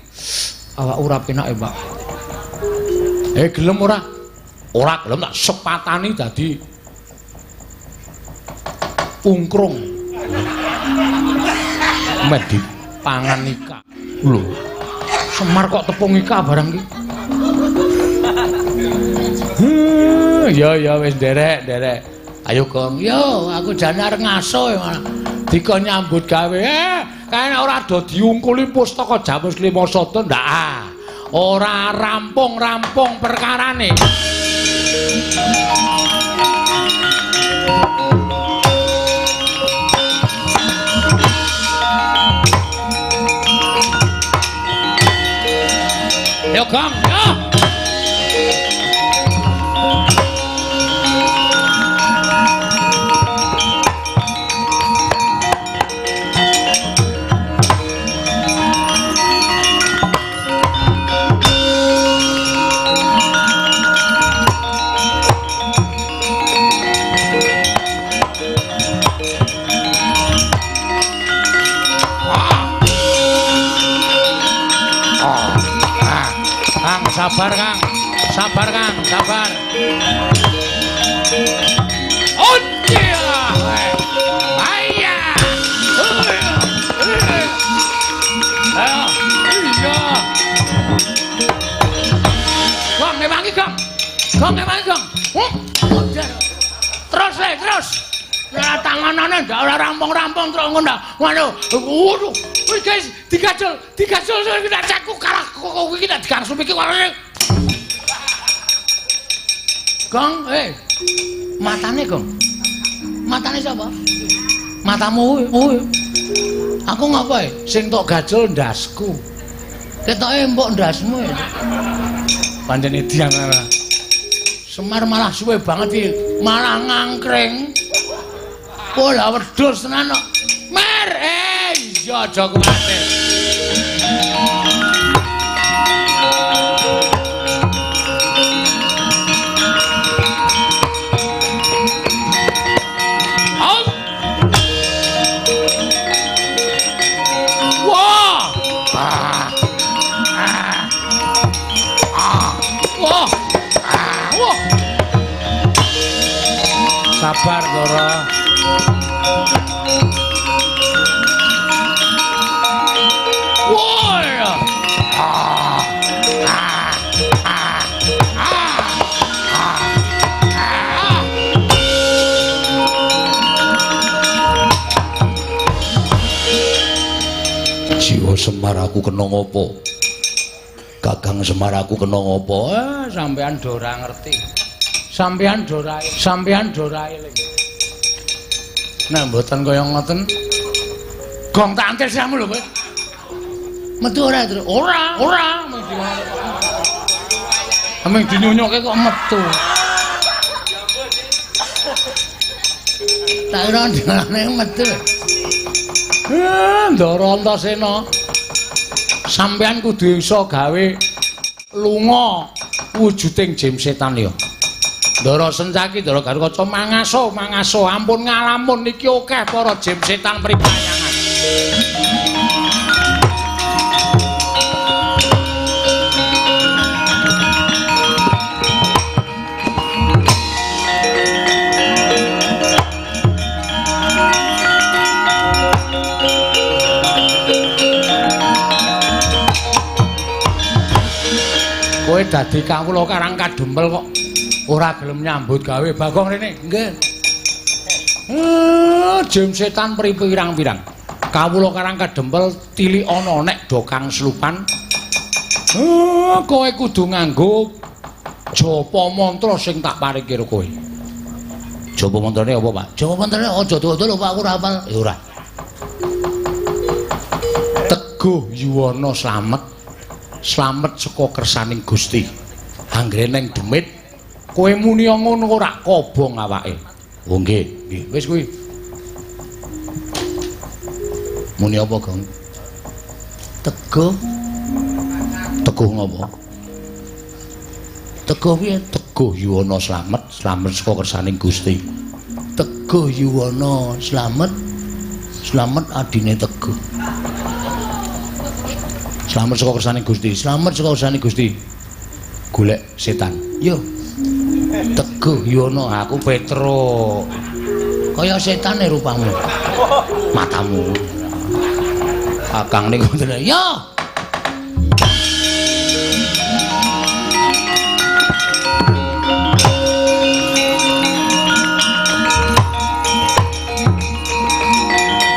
Awak ora penak ya, Pak. Gelem ora? Ora gelem tak sepatani dadi ungkrung. Meh dipangan ika. Lho. Semar kok tepung ika barang iki. Ya ya wis nderek, nderek. Ayo Gong, yo aku jane arep ngaso malah dikon nyambut gawe. Kae nek ora do diungkuli pustaka Jamus Lima Sada ndak ah. Ora rampung-rampung perkarane. Yo Gong, yo. Sabar Kang, sabar Kang, sabar. Oh iya, ayah, iya. Gong ngewangi Gong, Gong ngewangi Gong. Terus terus. Ya tanganane ndak ora rampung-rampung terus ngono. Waduh, waduh. Wis guys, digajol, digajol iki tak caku kalah kok iki tak digangsum iki. Gong, matane Gong. Matane sapa? Matamu kuwi. Aku ngapa e? Sing tok gajol ndasku. Ketoke empuk ndasmu ya. Pancen edian ora. Semar malah suwe banget iki, malah ngangkring. Pola wedhus tenan kok. Mer, iya aja kuwatir. Wah. Ah. Ah. Ah. Wah. Ah. Wah. Sabar, Ndara. Jiwa Semar aku kena ngopo? Kakang Semar aku kena ngopo? Sampean do ora ngerti. Sampean do ora, sampean do ora eling. Nek mboten kaya ngoten, gong tak antil siramu lho kowe. Metu ora, Tru? Ora, ora. Ameng dinyunyuke kok metu. Tak kira ndalane metu. Ndara Antasena, sampean kudu iso gawe lunga wujuding jim setan ya. Ndara Sencaki, Ndara Garukaca mangaso, mangaso, ampun ngalamun iki akeh para jim setan pripayangan. Kowe dadi kawula Karang Kadempel kok ora gelem nyambut gawe. Bagong rene. Nggih. Jim setan pirang-pirang. Kawula Karang Kadempel tilik ana nek do kang slupan. Kowe kudu nganggo japa mantra sing tak paringke karo kowe. Japa mantrane apa, Pak? Japa mantrane aja dawa-dawa lho, Pak, aku ora hafal. Ya ora. Teguh yuwana slamet. Slamet saka kersaning Gusti. Anggere neng demit kowe muni ngono ora kobong awake. Oh nggih, nggih. Wis kuwi. Muni apa, Gong? Teguh. Teguh ngopo? Teguh piye? Teguh yuwana slamet, slamet saka kersaning Gusti. Teguh yuwana slamet, Slamet adine Teguh. Slamet saka kersane Gusti. Slamet saka kersane Gusti. Golek setan. Yo. Teguh Yuwana, aku Petro. Kaya setane rupamu. Matamu. Kakang niku ngoten. Yo.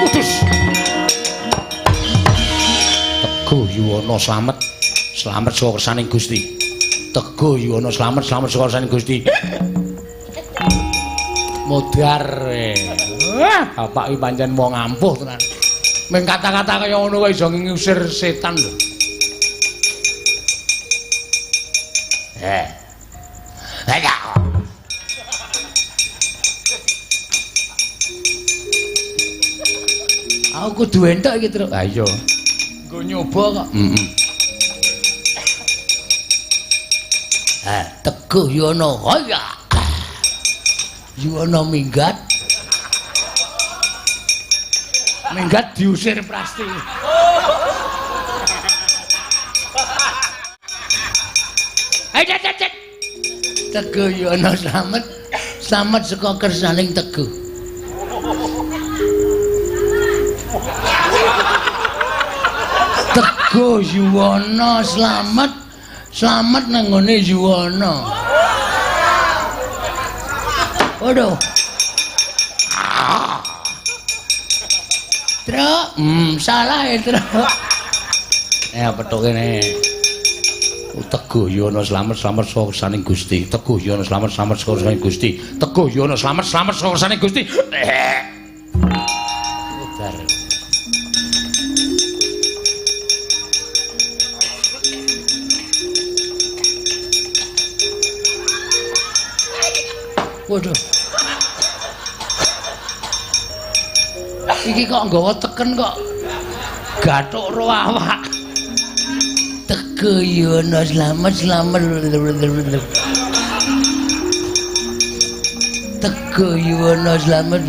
Putus. Teguh Yuwana slamet. Slamet saka kersane Gusti. Teguh Yuwana slamet, slamet saka kersane Gusti. Modar. Wah, bapak iki pancen wong ampuh tenan. Ming kata-kata kaya ngono kok iso ngusir setan lho. Ayo. Aku kudu entuk iki, Truk. Ha iya. Nggo nyoba kok. Heeh. Teguh Yuwana. Hoya. Yuwana minggat. Minggat diusir Prasti. Ayo, cet. Teguh Yuwana slamet. Slamet saka kersaning Teguh. Teguh Yuwana slamet. Slamet nang nggone Yuwana. Waduh. Truk, salah ya, Truk. Petuk kene. Teguh Yuwana slamet, slamet saka kersaning Gusti. Teguh Yuwana slamet, slamet saka kersaning Gusti. Teguh Yuwana slamet, slamet saka kersaning Gusti. Modar. Waduh. Iki kok nggawa teken kok gathuk ro awak. Teguh Yuwana slamet, slamet. Teguh Yuwana slamet.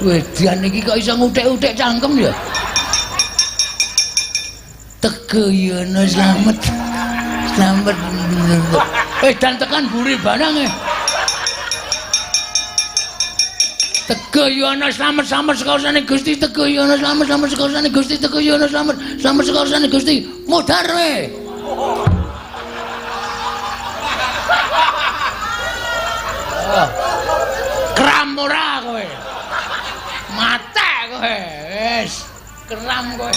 Wedan iki kok iso nguthek-uthek cangkem ya. Teguh Yuwana slamet. Slamet. Wedan tekan buri barang e. Teguh Yuwana slamet, slamet saka kersane Gusti. Teguh Yuwana slamet, slamet saka kersane Gusti. Teguh Yuwana slamet, slamet saka kersane Gusti. Modar we. Kram ora kowe. Mate kowe. Wis, kram kowe.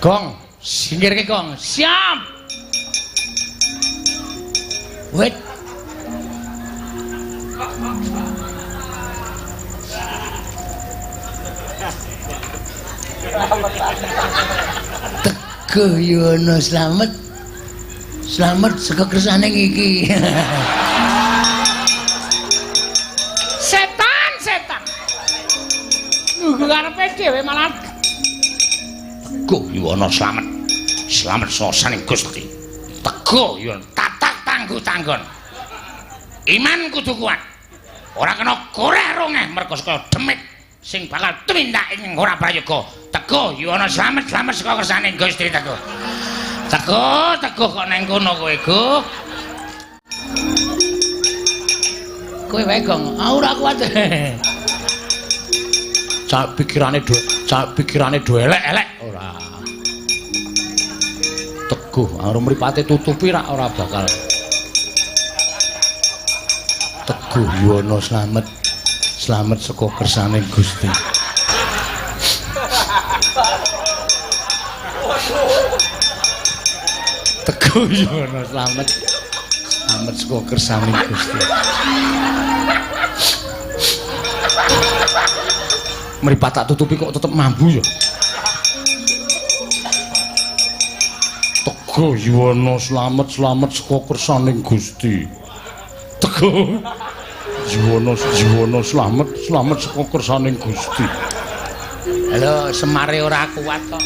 Gong, singkirke gong. Siap. Wit. Teguh Yuwana slamet. Slamet saka kersane iki. Setan, setan. Nunggu karepe dhewe malah. Teguh Yuwana slamet. Slamet saka kersane Gusti. Teguh Yuwana tatak tangguh tanggon. Iman kudu kuat. Ora kena koreh rongeh mergo saka demit sing bakal tumindak ing ora prayoga. Teguh Yuwana slamet, slamet saka kersane Gusti. Teguh. Teguh, Teguh kok nang kono kowe, Guh. Kowe wae, Gong. Aku ora kuat. Cak pikirane do elek-elek ora. Teguh karo mripate tutupi rak ora bakal. Teguh Yuwana slamet, slamet saka kersane Gusti. Teguh Yuwana slamet, slamet saka kersane Gusti. Mripat tak tutupi kok tetep mambu ya. Teguh Yuwana slamet, slamet saka kersane Gusti. Teguh Yuwana, Yuwana slamet, slamet saka kersane Gusti. Lho, semare ora kuat kok.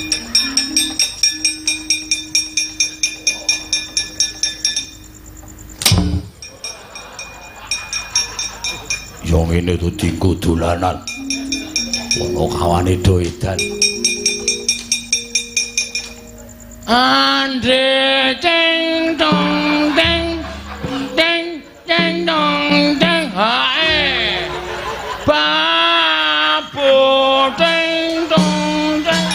Donya ngene to dinggo dolanan. Ana kawane do edan. Andre ceng dong deng deng deng dong deng hae. Babu deng dong deng.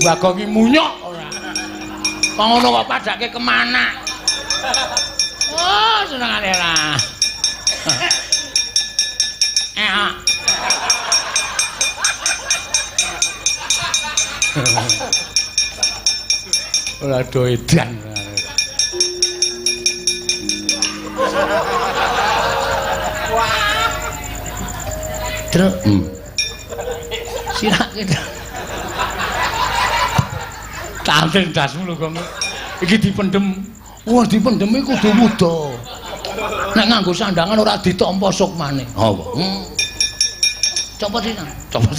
Bagong ki munyok ora. Kok ngono kok padake kemana? Oh, senengane ora. Ora do edan. Truk. Sirake. Tanten dasmu lho, Gong. Iki dipendhem. Wah, dipendhem iki kudu wuda. Nek nganggo sandangan ora ditampa sukmane. Apa? Copot sih, copot.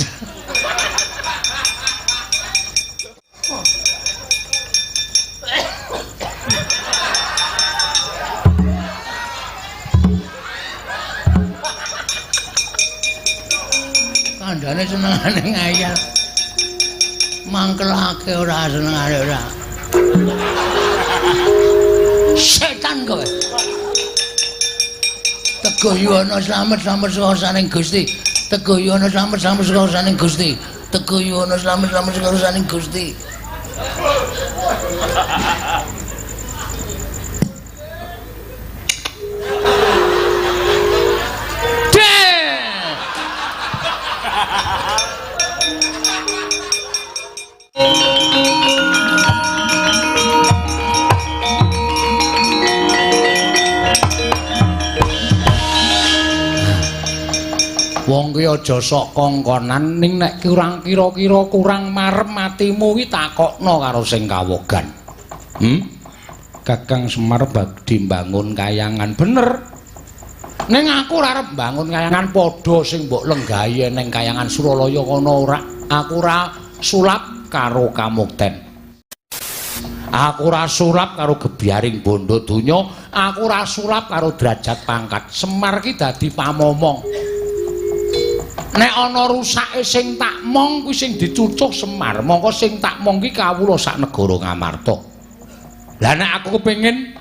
Kandhane senengane ngayal. Mangkelake ora senengane ora. Setan kowe. Teguh yuwana slamet slamet saka Gusti. Teguh yuwana slamet slamet saka Gusti. Teguh yuwana slamet slamet saka Gusti. Wong ki aja sok kongkonan ning nek kurang kira-kira kurang marem atimu ki takokno karo sing kawogan. Kakang Semar badhe mbangun kayangan bener. Ning aku ora arep mbangun kayangan padha sing mbok lenggahi ning kayangan Suralaya kono ora. Aku ora sulap karo kamukten. Aku ora sulap karo gebyaring bondo donya, aku ora sulap karo derajat pangkat. Semar ki dadi pamomong. Nek ana rusake sing tak mong kuwi sing dicucuh Semar, mongko sing tak mong ki kawula sak negara Ngamarta. Lah nek aku kepengin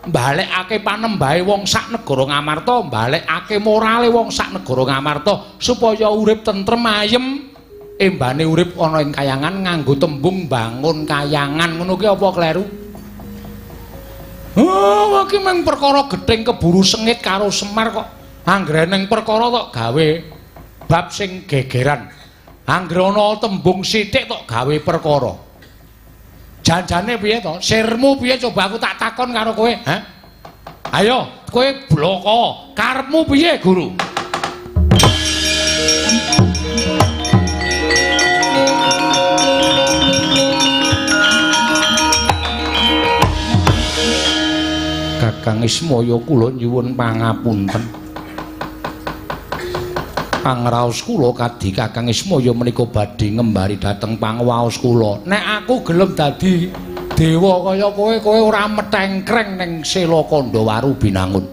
mbalekake panembahe wong sak negara Ngamarta, mbalekake morale wong sak negara Ngamarta supaya urip tentrem ayem, embane urip ana ing kayangan nganggo tembung bangun kayangan ngono ki apa kleru? Oh, iki mung perkara gething keburu sengit karo Semar kok. Anggere ning perkara tok gawe bab sing gegeran. Anggere ana tembung sithik tok gawe perkara. Janjane piye to? Sirmu piye coba aku tak takon karo kowe, ha? Ayo, kowe bloko. Karepmu piye, Guru? Kakang Ismaya kula nyuwun pangapunten. Pangraos kula kadhi Kakang Ismaya menika badhe ngembari dhateng pangwaos kula. Nek aku gelem dadi dewa kaya kowe, kowe ora metengkreng ning Sela Kandhawaru Binangun.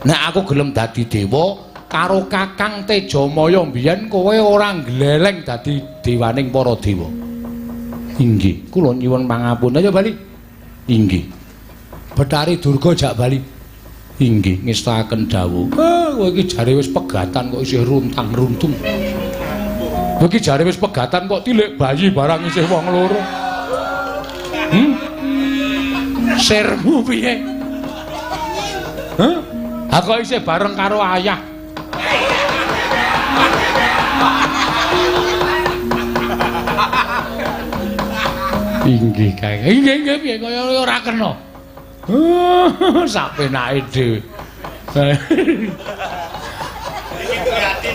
Nek aku gelem dadi dewa karo Kakang Tejamaya mbiyen kowe ora ngleleng dadi dewaning para dewa. Inggih, kula nyuwun pangapunten. Ayo bali. Inggih. Bathari Durga jak bali. Inggih, ngestakaken dawuh. Kowe iki jare wis pegatan kok isih runtang-runtung. Kowe iki jare wis pegatan kok tilik bayi barang isih wong loro. Sirmu piye? Hah? Ha kok isih bareng karo ayah. Inggih, Kang. Inggih, inggih piye kaya ora kena. Sak penake dhewe.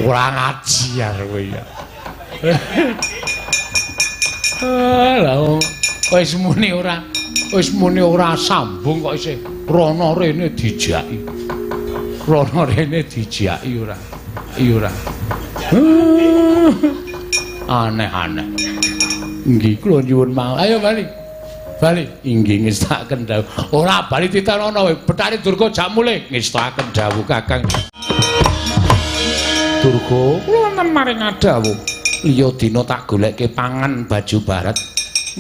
Kurang ajar kowe ya. Lah wis muni ora sambung kok isih rono rene dijaki. Rono rene dijaki ora. Iya ora. Aneh-aneh. Nggih kula nyuwun mau. Ayo bali. Bali inggih ngestakaken dawuh. Ora bali titenono kowe. Bathari Durga jak mulih ngestakaken dawuh Kakang. Durga kula wonten maring dawuh. Liya dina tak golekke pangan baju barat.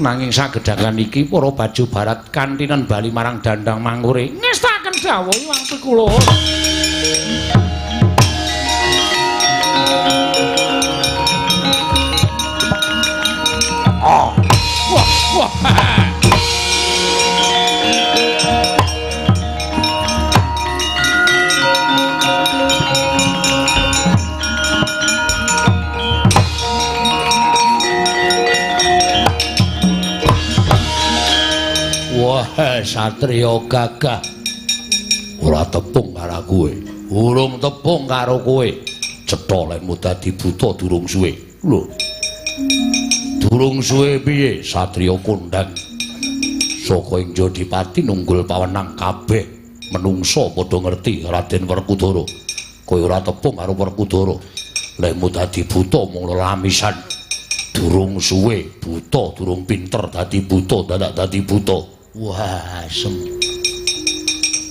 Nanging sagedhagan iki para baju barat kantinen bali marang dandang mangure. Ngestakaken dawuh Hyang Pikula. Oh. Wah, wah. Wah, satriya gagah. Ora tepung karo kowe. Urung tepung karo kowe. Cetha lehmu dadi buta durung suwe. Lho. Durung suwe piye satriya kondang. Saka ing Jodipati nunggul pawenang kabeh menungsa padha ngerti Raden Werkudara. Kowe ora tepung karo Werkudara. Lehmu dadi buta mung lelamisan. Durung suwe buta, durung pinter dadi buta, dadak dadi buta. Wah, asem.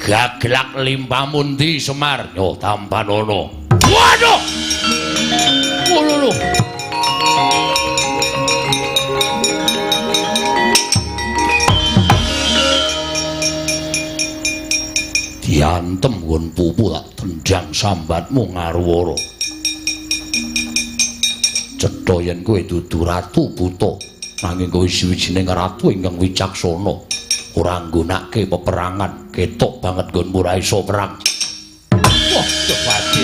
Gaglak limpamu ndi Semar? Yo tampanono. Waduh. Lho. Diantem nggon pupu tak tendang sambatmu ngaruwara. Cetha yen kowe dudu ratu buta, nanging kowe siwijining ratu ingkang wicaksana. Ora nggunakake peperangan, ketok banget nggonmu ora iso perang. Wah, kepati.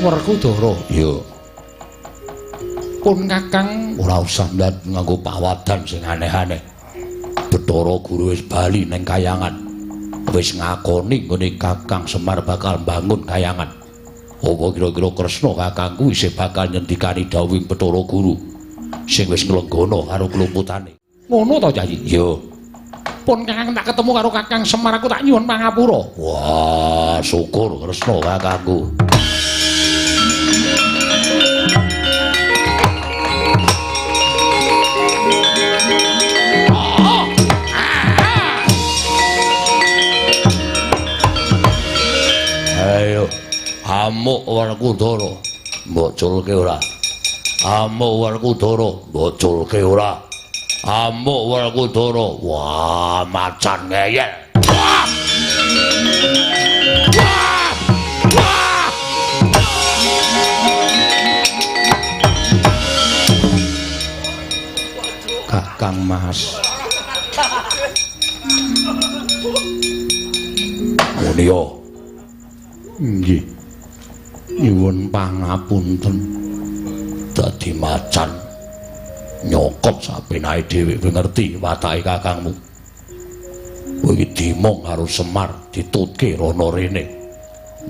Werkudara, iya. Pun Kakang ora usah ndat nganggo pawadan sing aneh-aneh. Bathara Guru wis bali ning kayangan. Wis ngakoni nggone Kakang Semar bakal mbangun kayangan. Apa kira-kira Kresna kakangku isih bakal nyendikani dawuhing Bathara Guru sing wis nglenggana karo klumputane. Ngono to, Kyai? Iya. Pun Kakang tak ketemu karo Kakang Semar aku tak nyuwun pangapura. Wah, syukur Kresna kakangku. Ayo, amuk Werkudara, mbok culke ora? Amuk Werkudara, mbok culke ora? Amuk Werkudara, wah macan ngeyel. Wah! Wah! Wah! Kakang Mas. Munio. Nggih. Nyuwun pangapunten. Dadi macan nyokot sapenake dhewe kowe ngerti watake kakangmu. Kowe iki dimong karo Semar ditutke rono rene.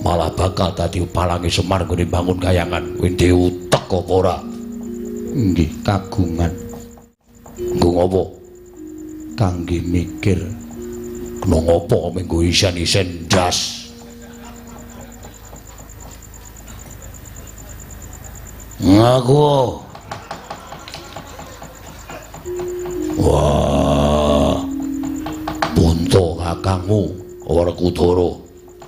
Malah bakal dadi palange Semar nggone bangun kayangan. Kowe ndek utek apa ora? Nggih, kagungan. Nggo ngopo? Kangge mikir. Kena ngopo menggo isen-isen ndas. Ngaku. Wah. Bunto kakangmu Werkudara,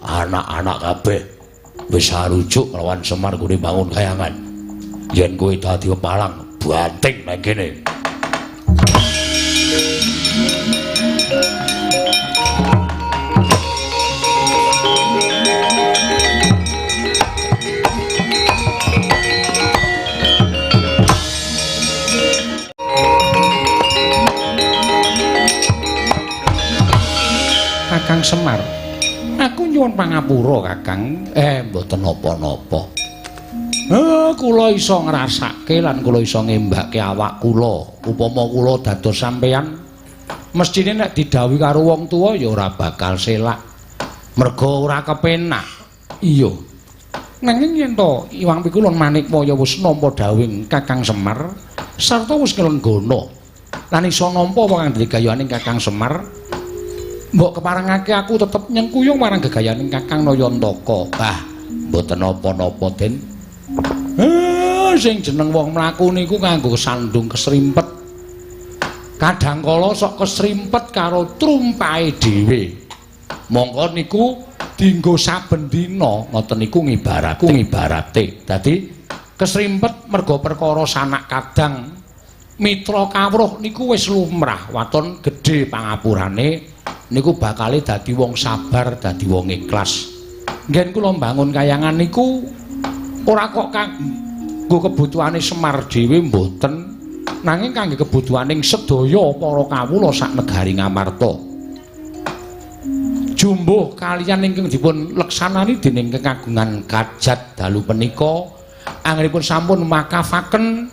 anak-anak kabeh wis arujuk lawan Semar nggone bangun kayangan. Yen kowe dadi pepalang, banting nang kene. Kakang Semar, aku nyuwun pangapura Kakang. Mboten napa-napa. Kula iso ngrasake lan kula iso ngembake awak kula. Upama kula dados sampeyan, mesthine nek didhawuhi karo wong tuwa ya ora bakal selak. Merga ora kepenak. Iya. Nanging yen to Iwang Pikulun Manikmaya wis nampa dawuhing Kakang Semar sarta wis nglenggana lan iso nampa apa kang digayuhaning Kakang Semar. Mbok keparengake aku tetep nyengkuyung marang gegayaning Kakang Nayantaka. Bah, mboten napa-napa, Den. Sing jeneng wong mlaku niku nganggo sandung kesrimpet. Kadang kala sok kesrimpet karo trumpahe dhewe. Mongko niku dienggo saben dina, ngoten niku ngibarate. Dadi kesrimpet merga perkara sanak kadang mitra kawruh niku wis lumrah, waton gedhe pangapurane niku bakale dadi wong sabar, dadi wong ikhlas. Nggen kula mbangun kayangan niku ora kok kanggo kebutuhane Semar dhewe mboten, nanging kangge kebutuhaning sedaya para kawula sak negari Ngamarta. Jumbuh kaliyan ingkang dipun leksanani dening kekagungan kajat dalu punika anggenipun sampun makafaken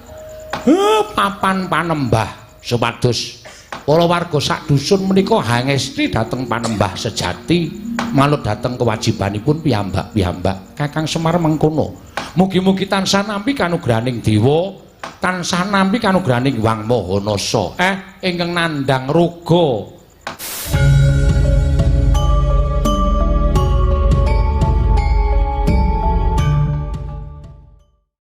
papan panembah supados para warga sak dusun menika hangesti dhateng panembah sejati manut dhateng kewajibanipun piyambak-piyambak. Kakang Semar mengkono. Mugi-mugi tansah nampi kanugrahaning dewa, tansah nampi kanugrahaning Hyang Maha Nasa. Ingkang nandhang roga